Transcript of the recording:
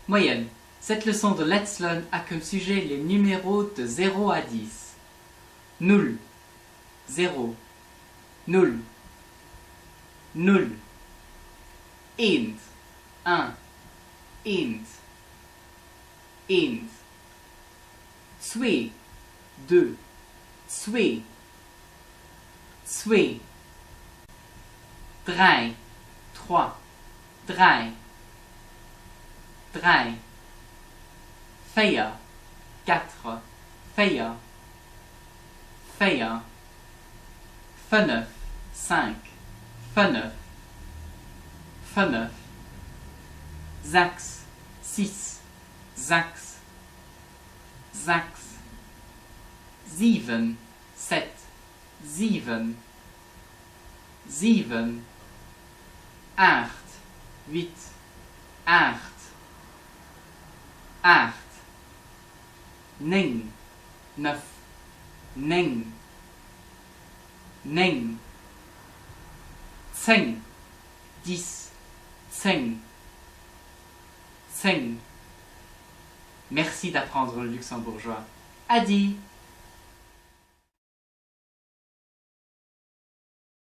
Moien, cette leçon de Let's Learn a comme sujet les numéros de 0 à 10. Null, zéro, null, null, eent, un, eent, eent, zwee, deux, zwee, zwee, dräi, trois, dräi, dräi, véier, quatre, véier, véier, fënnef, cinq, fënnef, fënnef, sechs, six, sechs, sechs, siwen, sept, siwen, siwen, aacht, huit, aacht, aacht, néng, neuf, néng, néng, zéng, dix, zéng, zéng. Merci d'apprendre le luxembourgeois. Adi!